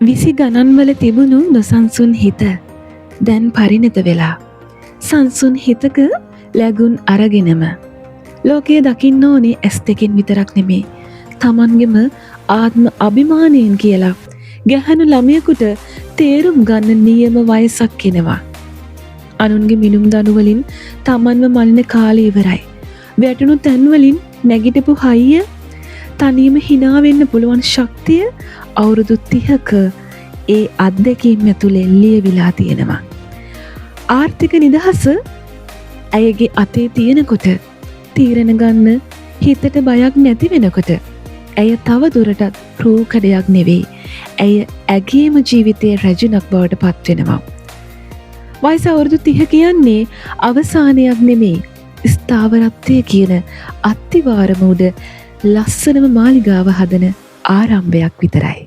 20 ගණන්වල තිබුණු නොසන්සුන් හිත දැන් පරිණත වෙලා. සංසුන් හිතක ලැගුන් අරගෙනම. ලෝකය දකින්න ඕනේ ඇස් දෙකෙන් විතරක් නෙමේ, තමන්ගෙම ආත්ම අභිමානයෙන් කියලා ගැහැණු ළමයෙකුට තේරුම් ගන්න නියම වයසක් එනවා. අනුන්ගේ මිනුම් දණු වලින් තමන්ව මනින කාලය ඉවරයි. වැටුණු තැන්වලින් නැගිටපු හයිය, තනියම හිනා වෙන්න පුළුවන් ශක්තිය අවුරුදු 30ක ඒ අත්දැකීම් ඇතුලේ ලියවිලා තියෙනවා. ආර්ථික නිදහස ඇයගේ අතේ තියෙනකොට, තීරණ ගන්න හිතට බයක් නැති වෙනකොට, ඇය තව දුරටත් රූකඩයක් නෙවෙයි. ඇය ඇගේම ජීවිතයේ රැජිනක් බවට පත්වෙනවා. වයස අවුරුදු 30 කියන්නේ අවසානයක් නෙමෙයි. ස්ථාවරත්වය කියන අත්තිවාරම උඩ ලස්සනම මාලිගාව හදන ආරම්භයක් විතරයි.